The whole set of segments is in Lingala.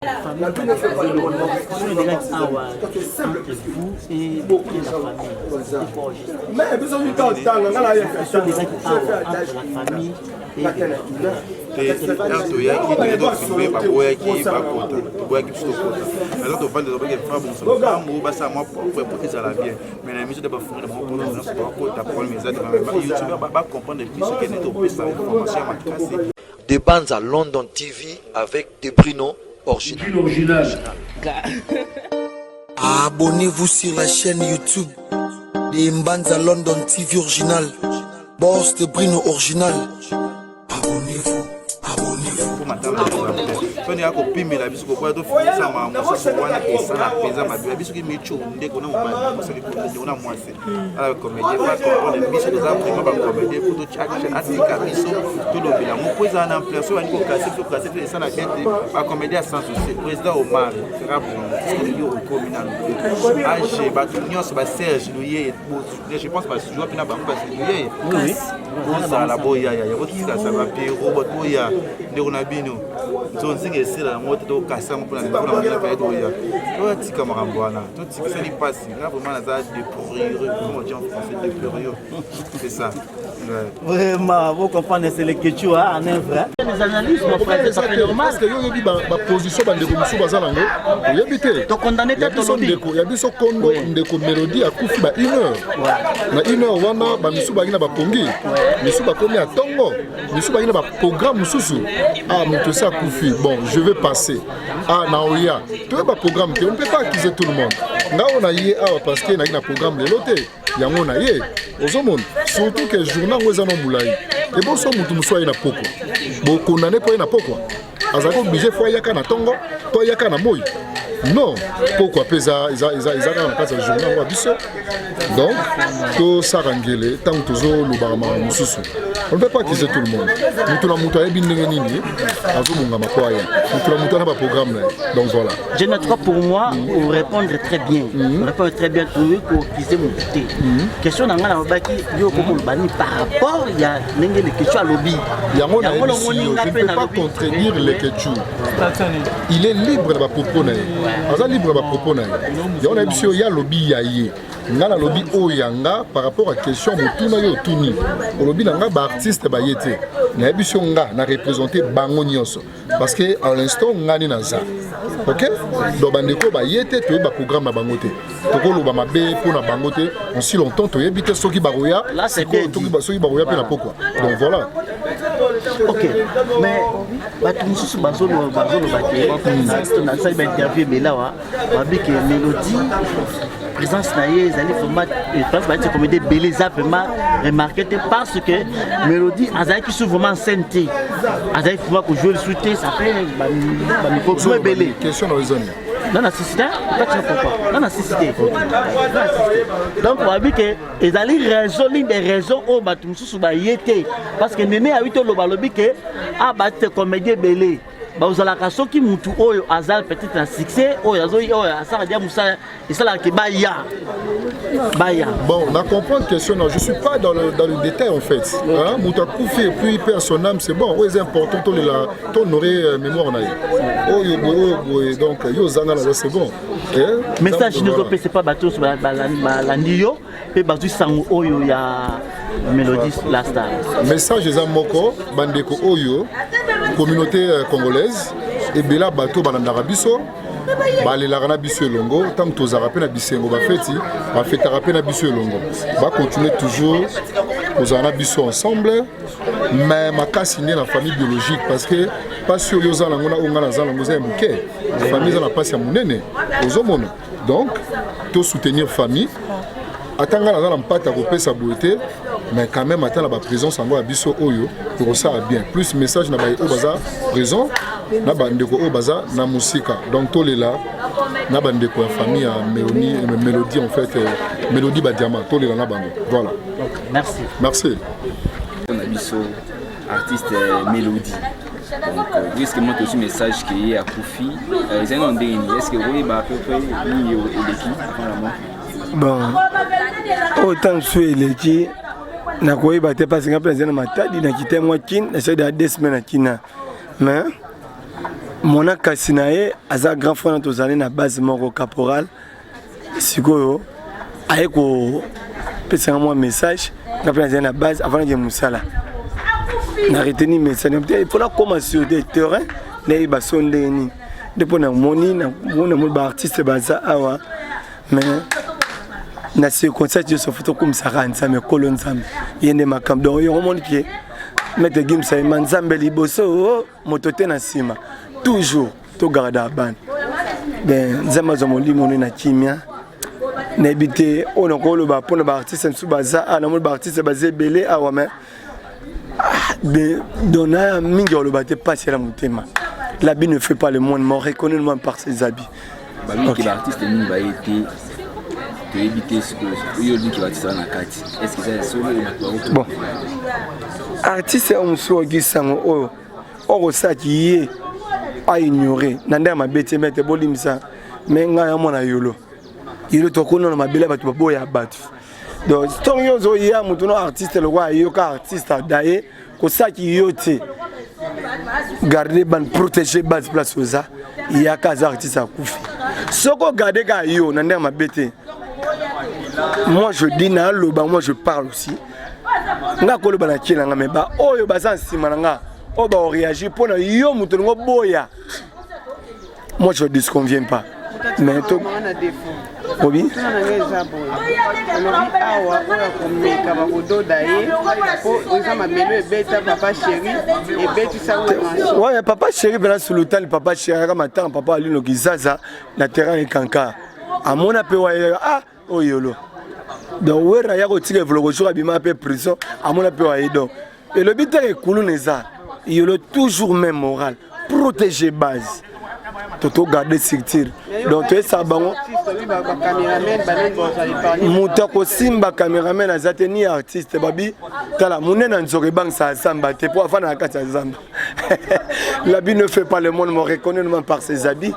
Famille awa entre vous et la famille, c'était quoi juste? Question ezalaki awa entre la famille et te. Heure toyaki, toyaki tofilme, baboyaki bakota, toboyaki biso tokota. Naza tovanda, tobaki fa bongisa lopango, basala mwa propre po ezala bien, mais na miso te bafungi na bango mpona nyonso bakota. Problème eza te, youtube bacomprendre biso kende topesa information ya makasi. De Banza London TV avec De Brino original. Original. Abonnez-vous sur la chaîne YouTube de Mbanza London TV original. Boss de Brino original. Abonnez-vous, abonnez-vous. Po matanga soni ya kopimela biso, kokoya tofingisa makambo mosusu wana esala mpenza mabe. Biso ki micho, ndeko na mobali, mosali, ndeko na mwasi, ala comédien bacomprendre biso, toza vraiment bacomédien po totia atika biso tolobela yango po ezala na ampleur. So bandi kokase biso, kase biso, esala bien te. Bacomédien ya sans souci, président Omar Rabon, yo okomi nanu te age, bato nyonso, baserge Loye, je pense bazwa mpe na bango baluye bozala boyaya yango, totika sa bapero bato boya, ndeko na bino nzonzinga esila yango te, tokasa yango mpona mpona monene pe toya toyatika makambo wana, totikisali mpasi. Nga vraiment naza déploreux, comment on dit en français, déploreux, c'est ça. Ouais. Vraiment, vous comprenez, c'est le Quechua en un vrai. Les analyses, mon frère, c'est pas normal. Parce que yo oyebi baposition, bandeko mosusu baza nango, oyebi te. Tokondane te. Ya biso tolobi. Ndeko ya biso kondo, ndeko Mélodie akufi ba une heure. Na une heure wana, bamisusu bazalaki na bapongi, misusu bakomi ya ntongo, misusu bazalaki na baprogramme mosusu. Ah, moto esi akufi, bon, je vais passer, ah, na oya toyeba programme te. On ne peut pas accuser tout le monde. Nga oyo na ye awa parce que nayaki na programme lelo te, yango na ye ozomona, surtout que journée yango eza na molai. Eboso motu mosusu aye na pokwa, bokondane mpo ye na pokwa azalaki obligé fo ayaka na ntongo to ayaka na moi? Non, pokwa mpe eza kaka na kati ya journée yango ya biso. Donc tosaka ngele ntango tozolobaka makambo mosusu. On ne peut pas accuser tout le monde. Motu na motu ayebi ndenge nini azobongama mpo aya, motu na motu ana baprogramme na ye. Donc voilà. Je en tout cas pour moi, mm. répondre très bien. Répondre très bien, tokoki koaccuser motu te. Question na ngai nalobaki, yo okokoloba nini par rapport ya ndenge le question alobi? Yango Yango nayebisi namoni yo, nga je ne mpe peux pas nalobi. contredire Leketchou, il est libre na bapropos na ye, aza libre na bapropos na ye. Yango nayebisi yo, ye alobi ya ye, nga nalobi oyo ya nga par rapport à question motuna yo otuni. Olobi na nga baartiste baye te, nayebisi yo nga na représente bango nyonso parce que à l'instant nga nde naza ok. Donc bandeko baye te, toyebi baprogramme na bango te, tokoloba mabe mpo na bango te aussi longtemps toyebi te soki bakoya. Là, c'est sikoyo bien dit. soki bakoya mpe na pokwa. Donc voilà. Ok, mais bato mosusu bazoloba ke nasali bainterview ebele awa, babi ke Mélodie, présence na ye ezali vraiment, place batie comédie ebele eza vraiment remarqué te, parce que Mélodie azalaki su vraiment en scène te, azalaki vraiment kojouer lisu te, ça fait bamikro ebele. Question na yo eza nini? Non, nasisi te, toi tu comprends, non, nasisi te. Donc babi ke ezali raison, l'une des raisons oyo bato mosusu baye te, parce que nene ayi toloba, alobi ke a bato te comédie ebele bazalaka, soki mutu oyo aza peut-être na succès, oyo azo oyo asalaka dia mosala, esalaka ke baya baya. Bon, na comprendre question, non, je suis pas dans le détail en fait. Hein, moto akufi et puis paix à son âme, c'est bon. Oyo eza important, tolela, tohonorer mémoire na ye. Oyo boye, oyo boye, donc yo ozanga na c'est bon. Eh, message donc, nde voilà. ozopesa pa bato nyonso balandi yo mpe bazwi sango oyo ya Mélodie la star? Message eza moko, bandeko oyo communauté congolaise ebela, bato balandaka biso, balelaka na biso elongo ntango tozalaka mpe na bisengo, bafeti bafetaka mpe na biso elongo, bacontinue toujours kozala na biso ensemble, mais makasi nde na famille biologique, parce que mpasi oyo oza nango na oyo ngai naza nango eza ya moke. Famille eza na mpasi ya monene, ozomona. Donc tosoutenir famille. Ata ngai naza na mpata kopesa boye te, mais quand même ata na baprésence yango ya biso oyo ekosala bien plus. Message na baye oyo baza présent na bandeko oyo baza na mosika, donc tolela na bandeko ya famille ya Mélodie, Mélodie en fait, Mélodie Badiama, tolela na bango, voilà. Merci. Merci. Na biso artiste Mélodie, donc brusquement tozwi message ke ye akufi. Ezali nano ndenge nini? Est ce que okoyeba à peu près nini eleki avant la mort? Bon, oyo ntango mosusu eleki nakoyeba te, parce nga mpe naza na Matadi, nakite mwa Kine, nasali ya 2 semaines na Kina, mais Mwana kasi na ye aza grand frère na tozali na base moko caporal. Sikoyo aye kopesa nga mwa message, nga mpe nazali na base avant nake mosala. Na retenir message il faut nakoma sur des terrain nayeba so ndenge nini nde mpo namoni namoni baartiste baza awa, mais na circonstance nyonso fo tokumisaka Nzambe, Nkolo Nzambe ye nde makambo. Donc yango omoni ke Maître Gims ayemba Nzambe liboso, moto te na nsima. Toujours togarda bana. Ben, Nzambe azwa molimo ne na kimia. Nayebi te oyo nakoloba mpona baartiste mosusu baza awa. Namoni baartiste baza ebele awa, mais donc na mingi oloba te, pasi na motema. L'habit ne fait pas le moine, mais on reconnaît le moine par ses habits. Babiki baartiste mingi baye te, toyebi te sikoyo oyo olingi baartiste wana na kati. Est ce que eza ya solo oyo bato bakoto? Bon, artiste oyo mosusu oyoki sango oyo okosalaki ye aignore na ndenge mabe te, mete bolimisa me ngai ya mwana yolo yolo tokona na mabele, bato baboya bato. Donc ntongo yo ozoya motu no artiste lokola ayoka artiste adaye kosalaki yo te, garde ban protéger base place oza yaka aza artiste akufi. Soki ogarde kaka yo na ndenge mabe te, moi je dis, naloba, moi je parle aussi, nga koloba na kie na nga, me baoyo baza nsima na nga oyo baoréagir mpo na yo moto olingo boya, moi je disconviens pas, mais to obi Tuna na ngai eza boye: olobi awa oyo akomeka bakododa ye, po eza mabelo ebeta Papa Chéri, ebetisa. Ouais, Papa Chéri mpena sulutani. Papa Chéri ayaka matanga papa Alino Kizaza na terrain ekanka, amona mpe waye ah oyolo. Donc Wera ya kotika evoloko jour abima mpe prison, amona mpe waye. Donc elobi te ekulu na eza yolo, toujours même moral, protéger base, to togarde structure. Donc toyesaka bango moto akosimba cameraman aza te ni artiste. Babi tala monene ya nzoko ebangisaka zamba te, mpo afanda na kati ya zamba. L'habit ne fait pas le moine, mais on reconnaît le par ses habits.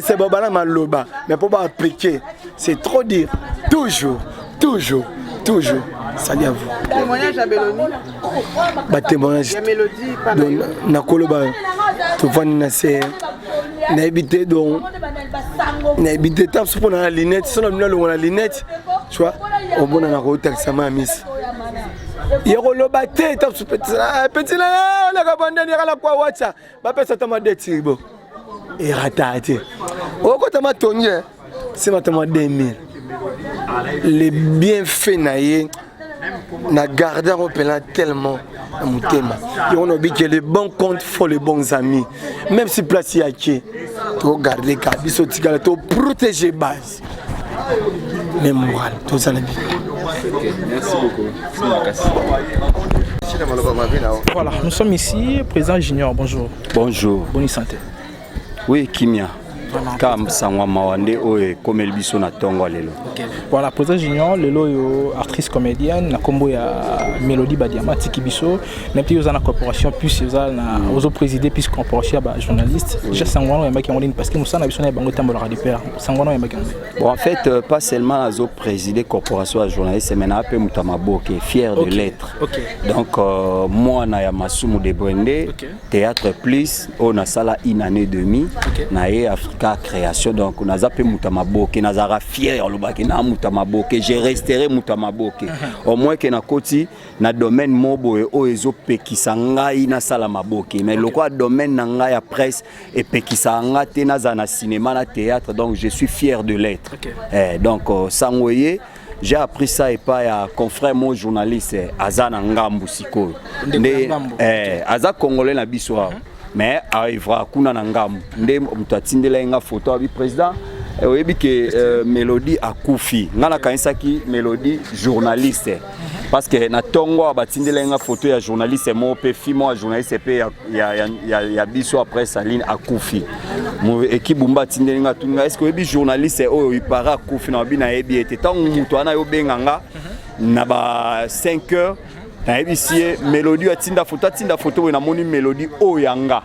C'est babala maloba, mais pour appliquer, c'est trop dire. Toujours, toujours, toujours. Salut à vous. Témoignage à Belloni. Ba témoignage. Ya Mélodie pa na yo. Nakoloba tovandi na se, nayebi te. Donc nayebi te ta so mpona na lunette, so na bino alongo na lunette, tu vois, omona na kotakisama ya misi ya koloba te. Ta so petit na oleka bandani yakala kwa wacha bapesa ta madeti bo erata te, okota matongi nsima ta ma 2000 le bienfait na ye na garde yango mpena tellement na motema. Yango nabi ke le bon compte faut les bons amis, même si place yake togarde ka biso tikala toprotéger base, même moral tozala bien. Ok, merci beaucoup. Merci. Voilà, nous sommes ici, président Junior, bonjour. Bonjour. Bonne santé. Oui, kimia. Ka sangwa mawa nde oyo ekomeli biso na ntongo ya lelo. Ok. Voilà, président Junior, lelo oyo artiste comédienne na kombo ya Mélodie Badiama atiki biso, même ti oza na corporation plus oza na ozo présider plus corporation ya ba journaliste. Déjà sango wana oyambaki yango nini? Parce que mosala na biso na bango etambolaka de pair. Sango wana oyambaki yango nini? Bon, en fait, pas seulement azo présider corporation ya journaliste, mais na mpe moto ya maboke, fier de l'être. Donc mwana ya Masumu de Brende. Théâtre plus oyo nasala une année demi na ye Africa Création. Donc naza mpe moto ya maboke, nazalaka fier, alobaki na moto ya maboke, je resterai moto ya maboke. Au moins ke nakoti na domaine mo boye oyo ezopekisa ngai nasala maboke, mais lokola domaine na ngai ya presse epekisaka nga te nazala na cinéma, na théâtre, donc je suis fier de l'être. Eh, donc sango ye, j'ai appris ça epai ya confrère mo journaliste aza na ngambu sikoyo. Ndeko nde na ngambu. Eh, aza congolais na biso awa, mais aivra kuna na ngambu nde moto atindela ye nga photo, abi: "Président, oyebi ke Mélodie akufi." Nga nakanisaki Mélodie journaliste, parce que na ntongo awa batindela ye nga photo ya journaliste moko mpe fi moko ya journaliste mpe ya biso après saline akufi. Ekibumba atindeli nga, atuni nga: "Est ce que oyebi journaliste oyo ipara akufi?" Na babi nayebi ye te. Ntango moto wana yobenga nga na ba 5 heures, nayebisi ye Mélodie atinda photo, atinda photo boye, namoni Mélodie oyo ya nga,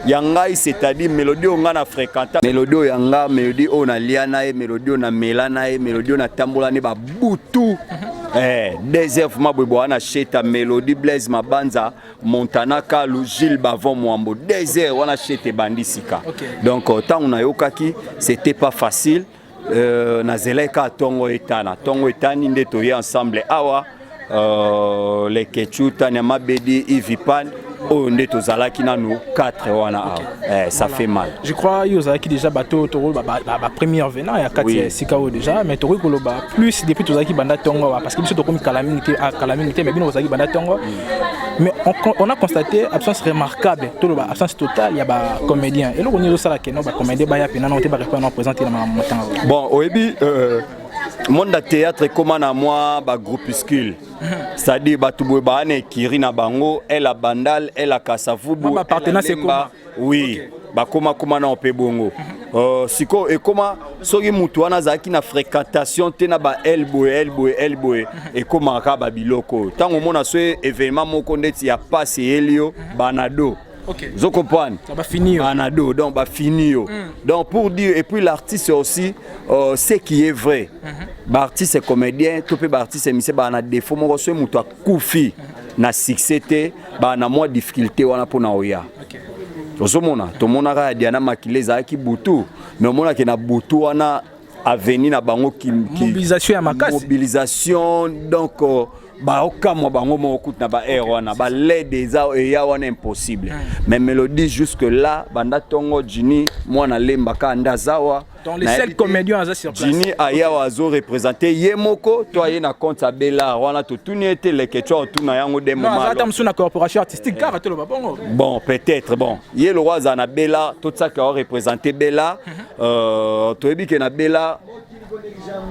ya ngai, c'est-à-dire Mélodie oyo nga na fréquenta, Mélodie oyo ya nga, Mélodie oyo nalia na ye, Mélodie oyo namela na ye, Mélodie oyo natambola ne babutu. Eh, 2 heures vraiment boye boa na sheta Mélodie, Blaise Mabanza, Montana Kalu, Gilles Bavon Mwambo. 2 heures wana sheta ebandi sika. Donc ntango nayokaki, c'était pas facile. Nazelaki kaka ntongo etana, ntongo etani nde toye ensemble awa, Lekechu, Tania Mabedi, Ivipan, oyo nde tozalaki nanu 4 wana awa. Eh, ça fait mal. Je crois yo ozalaki déjà bato tokoloba bapremière venant ya kati ya esika oyo déjà, mais tokoki koloba plus depuis tozalaki banda ntongo awa, parce que biso tokomi kala mingi te, ah, kala mingi te, mais bino bozalaki banda ntongo. Mais on a constaté absence remarquable, toloba absence totale ya bacomédien. Eloko nini ezosala keno bacomédien baya pena nano te, barépondre na présente na makambo matanga? Bon, oyebi, monde ya théâtre ekóma na mwa bagroupuscule, c'est-à-dire bato boye baa na ekiri na bango, ela Bandal, ela Kasavubu. Mwa bapartenance ekóma. Oui, bakóma kóma na mpe bongo. Sikoyo ekóma soki mutu wana azalaki na fréquentation te na ba el boye, el boye, el boye, ekómaka kaka babiloko oyo. Ntango omona so événement moko ndeti ya pasi eyeli yo, banado. Ozo comprendre? Bafini yo. Banado, donc bafini yo. Donc pour dire, et puis l'artiste aussi, ce qui est vrai, baartiste comédien to mpe baartiste musicien baa na défaut moko: soki moto akufi na succès te, baa na mwa difficulté wana mpona oya. Ozomona, tomonaka ya Diana Makile, ezalaki butu, mais omonaki na butu wana aveni na bango Mobilisation ya makasi. Mobilisation, donc baokamwa bango moko kutu na baare wana, balede eza eya wana impossible. Mais Mélodie, jusque là, banda ntongo, Jini mwana lemba kaka nde azawa. Donc les seuls comédiens aza sur place. Jini ayawa azoreprésente ye moko to aye na compte ya Belar wana, totuni ye te. Leke to otuna yango de. Non, aza ata mosusu na corporation artistique kaka, toloba bongo. Bon, peut-être. Bon, ye lokwa azala na Bela, totiaka oreprésente Bela. Toyebi ke na Bela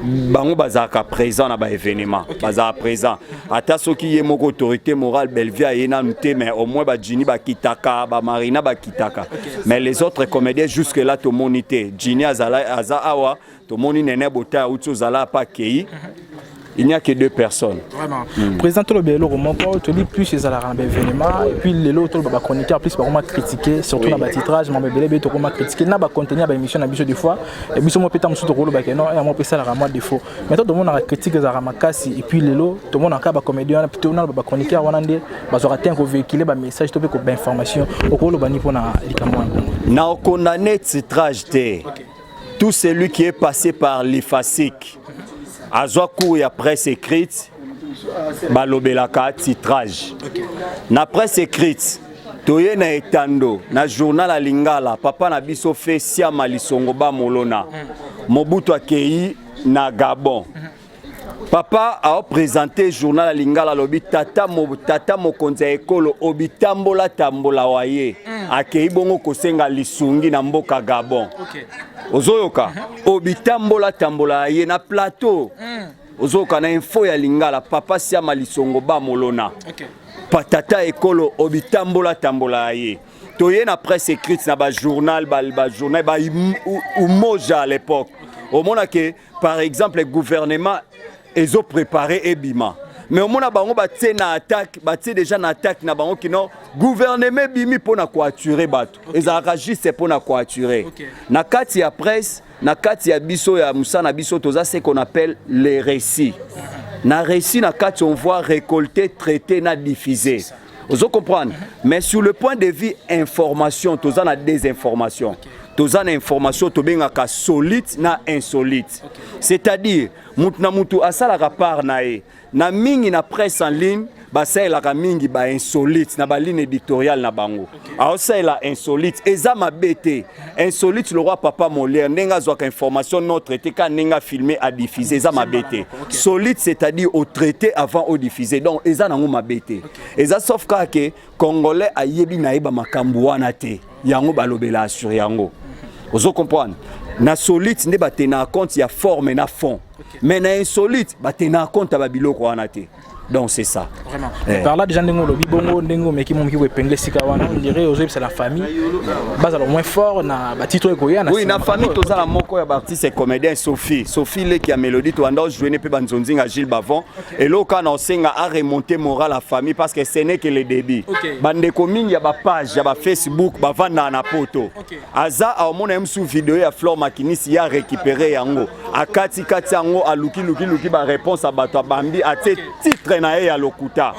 bango bazalaka présent na baévénement, bazalaka présent ata soki ye moko autorité morale Belvie aye nanu te, mais au moins bajini bakitaka, bamarina bakitaka. Mais les autres comédiens, jusque là tomoni te. Jini azala, aza awa, tomoni Nene Bota auti ozala apa akei. Il n'y a que deux personnes. Vraiment. Président, toloba eloko moko, toyebi plus ezalaka na baévénement, et puis lelo toloba bachroniqueur plus bakoma critiquer, surtout na batitrage, mambo ebele ebele tokoma critiquer na bacontenu ya baémission na biso. Des fois biso mo mpe ta mosusu tokolobaka non, yango mpe esalaka mwa défaut, mais to tomonaka critique ezalaka makasi. Et puis lelo tomonaka bacomédien wana, plutôt na bachroniqueur wana nde bazwaka te kovéhicule bamessage to mpe bainformation. Okoloba ni mpona likambo wana bongo? Na okondamne titrage te. Tout celui qui est passé par l'IFASIC, azwa cours ya presse écrite, balobelaka titrage. Na presse écrite, toye na etando na journal ya Lingala, papa na biso fe Siama Lisongo Bamolona, Mobutu akei na Gabon, papa aoprésente journal ya Lingala, alobi tata, tata mokonzi ya ekolo obitambola tambola wa ye akei bongo kosenga lisungi na mboka Gabon. Ozoyoka, obitambola tambola ye na plateau, ozoyoka na info ya Lingala, papa Siama Lisongo Bamolona, patata ekolo obitambola tambola ye. Toye na presse écrite, na bajournal, bajournal ba Umoja à l'époque, omona ke par exemple gouvernement ezoprépare ebima, mais omona bango batie na attaque, batie déjà na attaque na bango kino gouvernement ebimi mpona koattirer bato. Ezalaka juste mpona koattirer. Na kati ya presse, na kati ya biso ya mosala na biso, toza ce qu'on appelle les récits. Na récit na kati, on voit récolter, traiter na diffuser, ozo comprendre? Mais sur le point de vue information, toza na désinformation, toza na information tobengaka solide na insolite, c'est-à-dire mutu na mutu asalaka part na ye. Na mingi na presse en ligne, basalelaka mingi bainsolite na baligne éditoriale na bango. Aosalela insolite, eza mabe te. Insolite, le roi papa Molière, ndenge azwaka information non traité, ka ndenge afilme, adiffuse, eza mabe te. Solide, c'est-à-dire otraité avant odiffuse, donc eza nango mabe te. Eza sauf kaka ke Congolais ayebi nayeba makambo wana te, yango balobela sur yango, ozo comprendre? Na solide nde batenaka compte ya forme na fond, mais na insolite batenaka compte ya babiloko wana te. Donc c'est ça. Vraiment. Eh. Par là déjà ndenge olobi bongo ndenge omeki moki koepingle esika wana, on dirait ozoyebisa la famille bazala moins fort na batitre ekoya na. Oui, na famille toza na moko ya baartiste et comédien Sophie. Sophie leki ya Mélodie toanda ojouene mpe banzonzinga Gilles Bavon. Eloko kaka na osenga a remonter moral ya famille parce que ce n'est que le début. Bandeko mingi ya bapage ya bafacebook bavandaka na poto. Aza aomona ye mosusu video ya Flore Makinisi ya récupéré yango akati kati yango aluki luki luki ba réponse ya bato abambi atie titre na ye ya lokuta.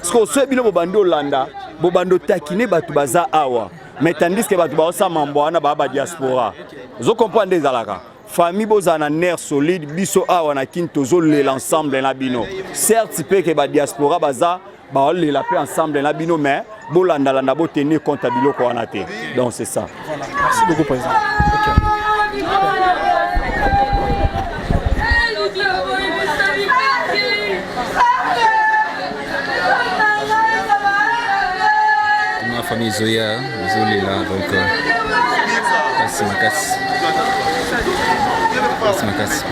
Sikoyo soki bino bobandi olanda bobandi otakine bato baza awa, mais tandis que bato baosala mambo wana baa ba diaspora. Ozo comprendre nde ezalaka famille bozala na nerf solide. Biso awa na Kin tozolela ensemble na bino, certes mpe ke ba diaspora baza baolela mpe ensemble na bino, mais bolandalanda botenir compte ya biloko wana te. Donc c'est ça. Voilà. Merci beaucoup président. Okay. Ma famille ezoya ezolela donc pasi makasi, pasi makasi.